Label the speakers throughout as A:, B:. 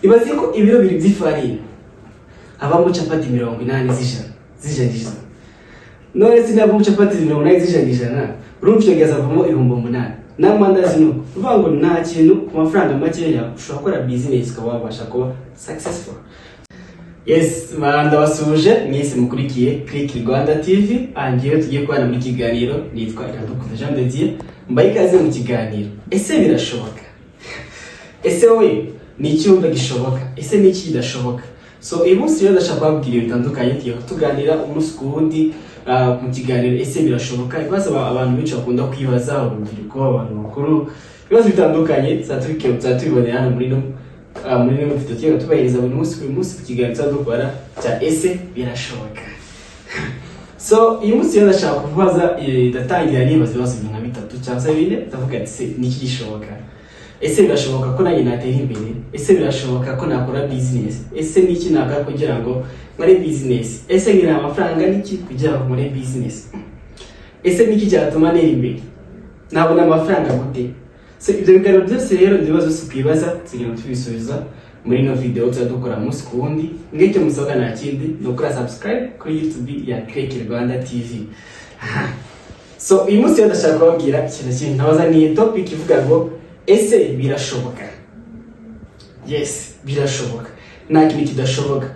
A: Ibaze ko ibiro 2 by'ifarini havamo capati 80 z'ijana, z'ijana ijana. None sinavamo capati 80 z'ijana ijana, urumva icyo gihe hazavamo 8000. N'amandazi nuko. Uvuga ngo nta kintu, ku mafaranga makeya ushobora gukora business ukaba wabasha kuba successful. Yes, ndabasuhuje mwese mukurikiye Click Rwanda TV. Ngewe tugiye kubana muri kiganiro nitwa Iradukunda Jean de Dieu. Mbaye ikaze mu kiganiro Ese Birashoboka? Ese wowe ni iki wumva gishoboka? Ese ni iki kidashoboka? So uyu munsi rero ndashaka kubabwira ibintu bitandukanye tugiye tuganira umunsi ku wundi mu kiganiro Ese Birashoboka. Ibibazo abantu benshi bakunda kwibaza, urubyiruko, abantu bakuru, ibibazo bitandukanye tuzaba tubibonera hano muri no video tugenda tubahiriza buri munsi, buri munsi ku kiganiro tuzaba dukora cya Ese Birashoboka. So uyu munsi rero ndashaka kubaza, ndatangira nibaza ibibazo nka bitatu cyangwa se bine. Ndavuga ati: "Se ni iki gishoboka? Ese birashoboka ko nanjye natera imbere? Ese birashoboka ko nakora business? Ese ni iki nakora kugira ngo nkore business? Ese ngira amafaranga n'iki kugira ngo nkore business? Ese ni iki cyatuma ntera imbere? Nabona amafaranga gute?" So ibyo biganiro byose rero, ibyo bibazo byose twibaza, tugenda tubisubiza muri ino video tuzajya dukora umunsi ku wundi. Ngicyo musabwa nta kindi, ni ukora subscribe kuri YouTube ya Click Rwanda TV. So uyu munsi rero ndashaka kubabwira ikintu kimwe. Nabazaniye topic ivuga ngo: "Ese birashoboka?" Yes, birashoboka, nta kintu kidashoboka.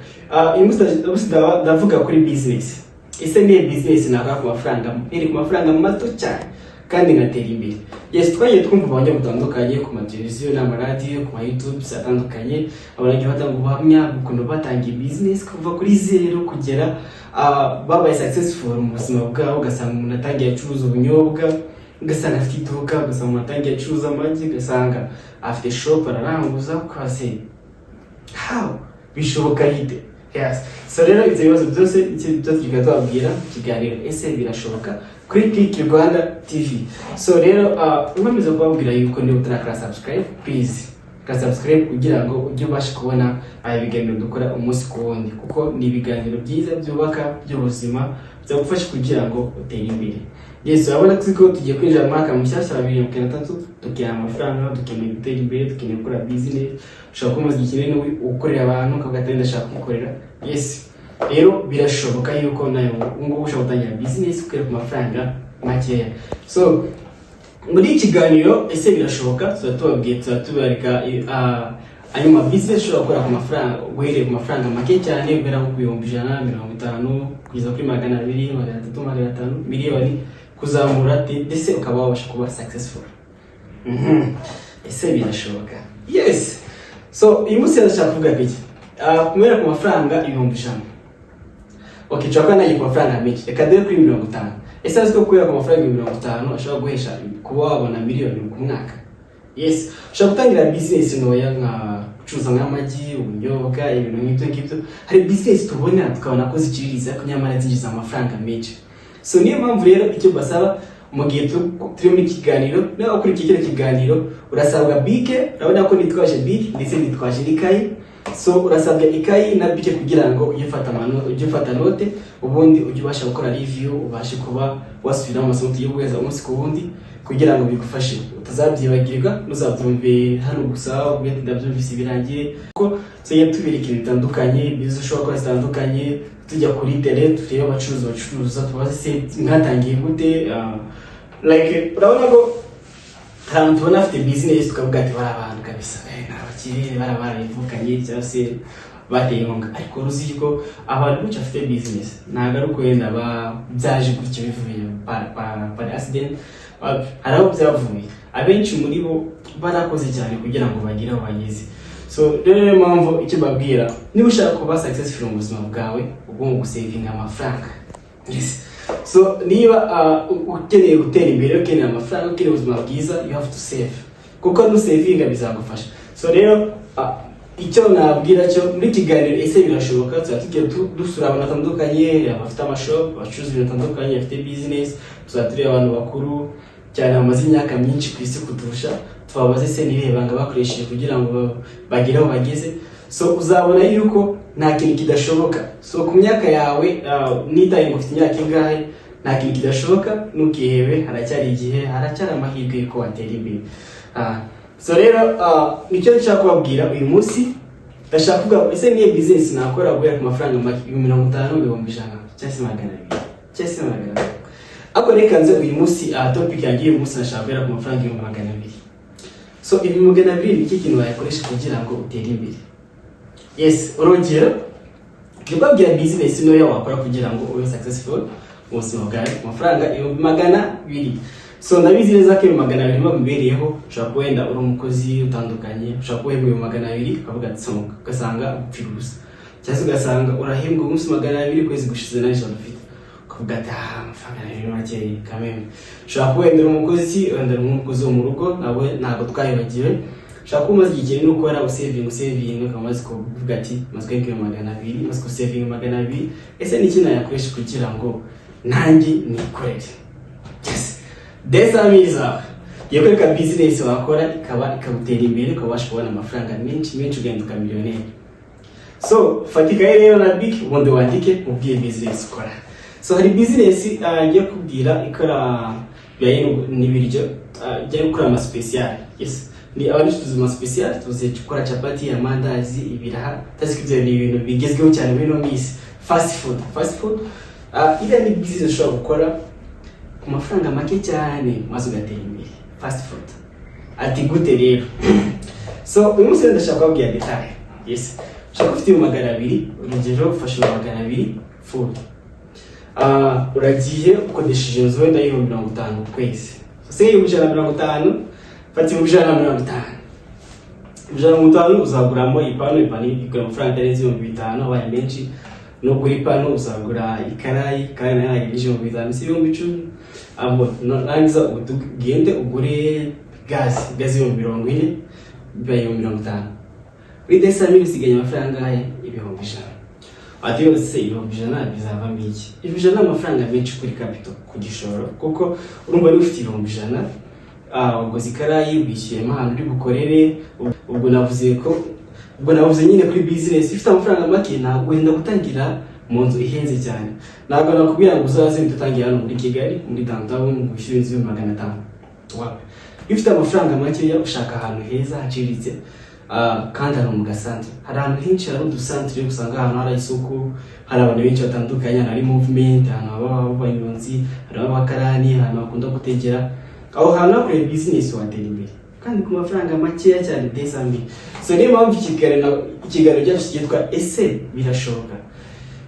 A: Uyu munsi ndavuga kuri business. Ese niyo business nakora ku mafaranga, iri ku mafaranga mato cyane kandi ngatera imbere? Yes, twagiye twumva ubuhamya butandukanye ku mateleviziyo n'amaradiyo, ku ma YouTube atandukanye. Abantu batanga ubuhamya ukuntu batangiye business kuva kuri zero kugera babaye successful mu buzima bwabo. Ugasanga umuntu atangiye acuruza ubunyobwa, ugasanga afite iduka, ugasanga umuntu atangiye acuruza amagi, ugasanga afite shop araranguza. Ukase how bishoboka bite? Yes, so rero ibyo bibazo byose icyo byo tugiye tubabwira mu kiganiro Ese Birashoboka kuri Click Rwanda TV. So rero nkomeza kubabwira yuko niba utarakora subscribe, please kora subscribe kugira ngo ujye ubasha kubona aya biganiro dukora umunsi ku wundi, kuko ni ibiganiro byiza byubaka, by'ubuzima, byagufasha kugira ngo utere imbere. Yes, urabona ko tugiye kwinjira mu mwaka mushyashya wa 2023. Dukeneye amafaranga, dukeneye gutera imbere, dukeneye gukora business. Ushobora kuba umaze igihe kinini ukorera abantu, ukavuga ati: "Ndashaka kwikorera." Yes, rero birashoboka yuko nawe ubu ngubu ushobora gutangira business ukorera ku mafaranga makeya. So muri iki kiganiro Ese Birashoboka tuba tubabwiye, tuba tubareka ayo ma business ushobora gukora ku mafaranga, uhereye ku mafaranga make cyane, guhera nko ku 150,000 kugeza kuri 200, 300, 500, miliyoni kuzamura, ndetse ukaba wabasha kuba successful. Ese birashoboka? Yes. So uyu munsi ndashaka kuvuga iki? Guhera ku mafaranga 100,000. Okay, nshobora kuba nagiye ku mafaranga menshi, reka dore kuri 50. Ese azi ko guhera ku mafaranga 50 ashobora guhesha kuba wabona miliyoni ku mwaka? Yes, ushobora gutangira business ntoya nka gucuruza nk'amagi, ubunyobwa, ibintu nk'ibyo ngibyo. Hari business tubona tukabona ko ziciriritse, ariko nyamara zinjiza amafaranga menshi. So niyo mpamvu rero icyo basaba mu gihe turi muri kiganiro, niba ukurikiye kino kiganiro, urasabwa Bic. Urabona ko nitwaje Bic ndetse nitwaje n'ikayi. So urasabwa ikayi na Bic kugira ngo ujye ufata note, ubundi ujye ubasha gukora review, ubashe kuba wasubiramo amasomo tugiye guheza umunsi ku wundi, kugira ngo bigufashe utazabyibagirwa. Ntuzabyumve hano gusa uvuge ati: "Ndabyumvise," birangire. Kuko tujya tubereka ibintu bitandukanye, business ushobora gukora zitandukanye. Tujya kuri tele, turebe abacuruzi bacuruza, tubaze: "Se mwatangiye gute?" Like urabona ko hari abantu tubona afite business tukavuga ati: "Bari abantu kabisa, ni abakire, bari barayivukanye cyangwa se bateye inkunga." Ariko uzi ko abantu benshi bafite business ntabwo ari uko wenda byaje gutyo bivuye par accident. Hari aho byavuye. Abenshi muri bo barakoze cyane kugira ngo bagere aho bageze. So rero niyo mpamvu icyo babwira, niba ushaka kuba successful mu buzima bwawe, ugomba gusevinga amafaranga. Yes. So niba ukeneye gutera imbere, ukeneye amafaranga, ukeneye ubuzima bwiza, you have to save, kuko nusevinga bizagufasha. So rero icyo nabwira cyo muri kiganiro Ese Birashoboka, tuzaba tugiye dusura abantu batandukanye bafite amashop, bacuruza ibintu bitandukanye, bafite business. Tuzaba tureba abantu bakuru cyane bamaze imyaka myinshi ku isi kuturusha, tubabaze: "Se ni irihe banga bakoresheje kugira ngo bagere aho bageze?" So uzabona yuko nta kintu kidashoboka. So ku myaka yawe, nitaye ngo ufite imyaka ingahe, nta kintu kidashoboka. Ntukihebe, haracyari igihe, haracyari amahirwe yuko watera imbere. So rero nicyo nshaka kubabwira uyu munsi. Ndashaka kuvuga, ese niyo business nakora guhera ku mafaranga make, 50,000, 100,000, cyangwa se 200, cyangwa se 400? Ariko reka nze uyu munsi, topic yanjye uyu munsi, ndashaka guhera ku mafaranga 200,000. So 200,000 ni iki kintu wayakoresha kugira ngo utere imbere? Yes, urugero ndikubabwira business ntoya wakora kugira ngo ube successful mu buzima bwawe ku mafaranga 200,000. So ndabizi neza ko 200,000 niba bibereyeho, ushobora kuba wenda uri umukozi utandukanye, ushobora kuba uhembwa 200,000, ukavuga ati songa, ugasanga upfira ubusa, cyangwa se ugasanga urahembwa umunsi 200, ukwezi gushize nta ijana ufite, ukavuga ati: "Ah, amafaranga 200 makeya kameme." Ushobora kuba wenda uri umukozi, wenda uri nk'umukozi wo mu rugo, nawe ntabwo twayibagiwe. Ushobora kuba umaze igihe kinini ukora, usevinga, usevinga, ukaba umaze kuvuga ati: "Maze guhembwa 200,000, maze gusevinga 200, ese ni iki nayakoresha kugira ngo nanjye nikorere?" Yes, 200,000 zawe ngiye kwereka business wakora ikaba ikagutera imbere, ukaba ubasha kubona amafaranga menshi menshi, ugahinduka miliyoneri. So fata ikaye rero na bic, ubundi wandike, ubwiye business ukora. So hari business ngiye kubwira ikora bijyanye n'ibiryo, bijyanye gukora ama special. Yes, ni abantu tuzi ama special, tuzi gukora capati, amandazi, ibiraha. Tazi ko ibyo ni ibintu bigezweho cyane muri ino minsi, fast food. Fast food, iriya ni business ushobora gukora ku mafaranga make cyane maze ugatera imbere. Fast food, ati gute rero? So uyu munsi rero ndashaka kubabwira detail. Yes, ushobora kuba ufite 200,000, urugero ufashe 200,000 full, uragiye ukodesheje inzu wenda y'50,000 ku kwezi. Se 150,000, fata 150,000, 150 uzaguramo ipanu. Ipanu igura amafaranga atarenze 5000, abaye menshi. Nugura ipanu uzagura ikarayi, ikarayi nayo ntabwo 5000, si 10,000. Abo narangiza ugende ugure gazi, gazi 40,000, bibaye 50,000. Muri 200,000 usigaye amafaranga angahe? 100,000. Ati yose 100,000 bizavamo iki? 100,000 ni amafaranga menshi kuri capital, ku gishoro, kuko urumva niba ufite 100,000, waguze ikarayi, wishyuyemo ahantu uri bukorere. Ubwo navuze ko, ubwo navuze nyine kuri business ifite amafaranga make, ntabwo wenda gutangira mu nzu ihenze cyane. Ntabwo nakubwira ngo uzaze uhite utangira hano muri Kigali, muri downtown, ngo wishyure inzu 500,000. Wapi. Iyo ufite amafaranga makeya ushaka ahantu heza haciriritse, kandi ahantu mu gasantere. Hari ahantu henshi hari udusantere, usanga ahantu hari isuku, hari abantu benshi batandukanye, ahantu hari movement, ahantu haba abanyonzi, hari abakarani, ahantu bakunda gutegera. Aho hantu hakoreye business watera imbere kandi ku mafaranga makeya cyane, 200,000. So niyo mpamvu ikiganiro cyacu cyitwa "Ese birashoboka?"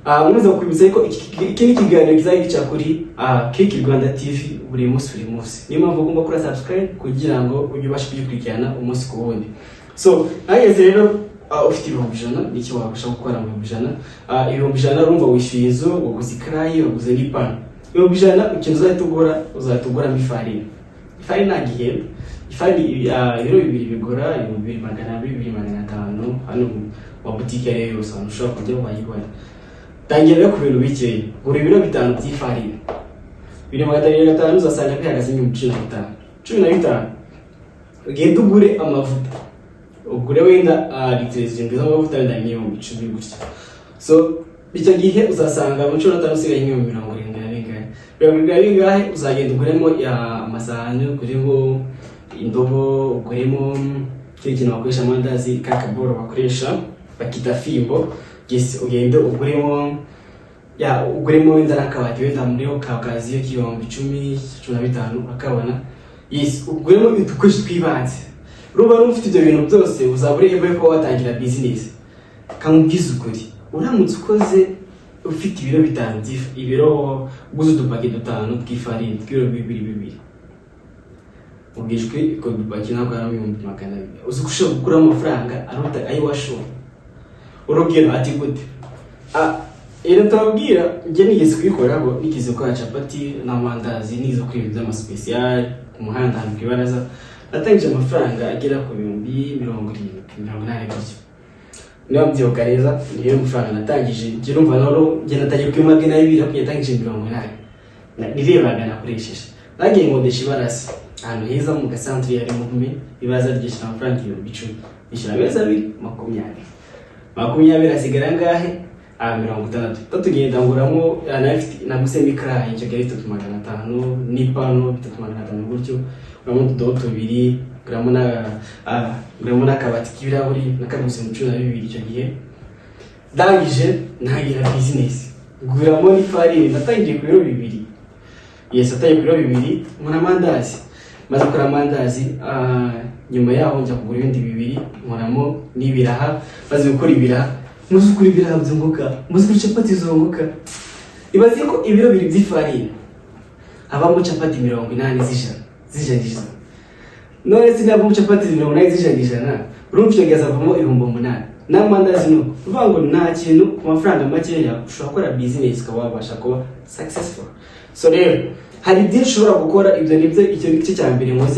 A: Nkomeza kukwibutsa ko iki ni ikiganiro kizajya gica kuri Kiki Rwanda TV buri munsi, buri munsi. Niyo mpamvu ugomba gukora subscribe kugira ngo ujye ubasha kugikurikirana umunsi ku wundi. So nageze rero, ufite 100,000, niki wabasha gukora mu 100,000? 100,000, urumva wishyuye inzu, waguze ikarayi, waguze n'ipanu. 100,000, ikintu uzahita ugura, uzahita uguramo ifarini. Ifarini ntabwo ihenda. Ifarini, ibiro 2 bigura 2,200, 2,500. Hano mu mabutike ayo ariyo yose, ahantu ushobora kujya wayibona. Tangira rero ku bintu bikeya, gura ibiro 5 by'ifarini, 2,250, uzasanga bihagaze 15,000, 15. Ugende ugure amavuta, ugure wenda litiro 7 z'amavuta, wenda 10,000 gutya. So icyo gihe uzasanga mu 15 usigaye 70,000 na bingahe, 70 na bingahe. Uzagenda uguremo amasahani, uguremo indobo, uguremo kiriya kintu bakoresha amandazi, ka kaboro bakoresha bakita fimbo. Yes, ugende uguremo, ya, uguremo wenda n'akabati, wenda muri ka kaziyo k'10,000, 15,000 ukabona. Yes, uguremo udukoresho tw'ibanze. Urumva n'ufite ibyo bintu byose uzaba uri able kuba watangira business. Kamubwiza ukuri, uramutse ukoze ufite ibiro 5 by'ifu, ibiro, uguze udupaki dutanu tw'ifarini tw'ibiro bibiri bibiri, ubwishwe utwo dupaki ntabwo ari 200,000, uzi ko ushobora gukuramo amafaranga aruta ayo washoye. Urugero, ati gute? Rero tubabwira, njye nigeze kubikoraho, nigeze gukora capati n'amandazi, nigeze gukora ibintu by'ama special ku muhanda ahantu ku ibaraza. Natangije amafaranga agera ku 70,000, 80,000 gutyo, niba mbyibuka neza, niyo mafaranga natangije. Njye numva naho njye natangiye kuri 200, ariko natangije 80. Nirebaga nakoresheje, nagiye nkodesha ibaraza ahantu heza mu gasantere yari mugume. Ibaraza ryishyura amafaranga 10,000, nishyura amezi abiri, 20, 20, hasigara angahe? 60. Tugenda nguramo, nagusemo ikarayi icyo gihe 3,500 n'ipanu 3,500 gutyo, nguramo utudobo tubiri. nguramo n'akabati k'ibirahuri nakaguze mu 12 icyo gihe. Ndangije ntangira business, nguramo n'ifarini. Natangiye ku biro 2. Yes, natangiye ku biro 2, nkora amandazi. Maze gukora amandazi, nyuma yaho njya kugura ibindi 2, nkoramo n'ibiraha. Maze gukora ibiraha, muzi ukuri ibiraha byunguka, muzi kuri capati zunguka. Ibaze ko ibiro 2 by'ifarini havamo capati 80 z'ijana, z'ijana ijana. None sinavamo capati 80 z'ijana ijana, urumva icyo gihe azavamo 8000. N'amandazi nuko. Uvuga ngo nta kintu, ku mafaranga makeya ushobora gukora business ukaba wabasha kuba successful. So rero hari byinshi ushobora gukora. Ibyo nibyo, icyo ni igice cya mbere nkoze.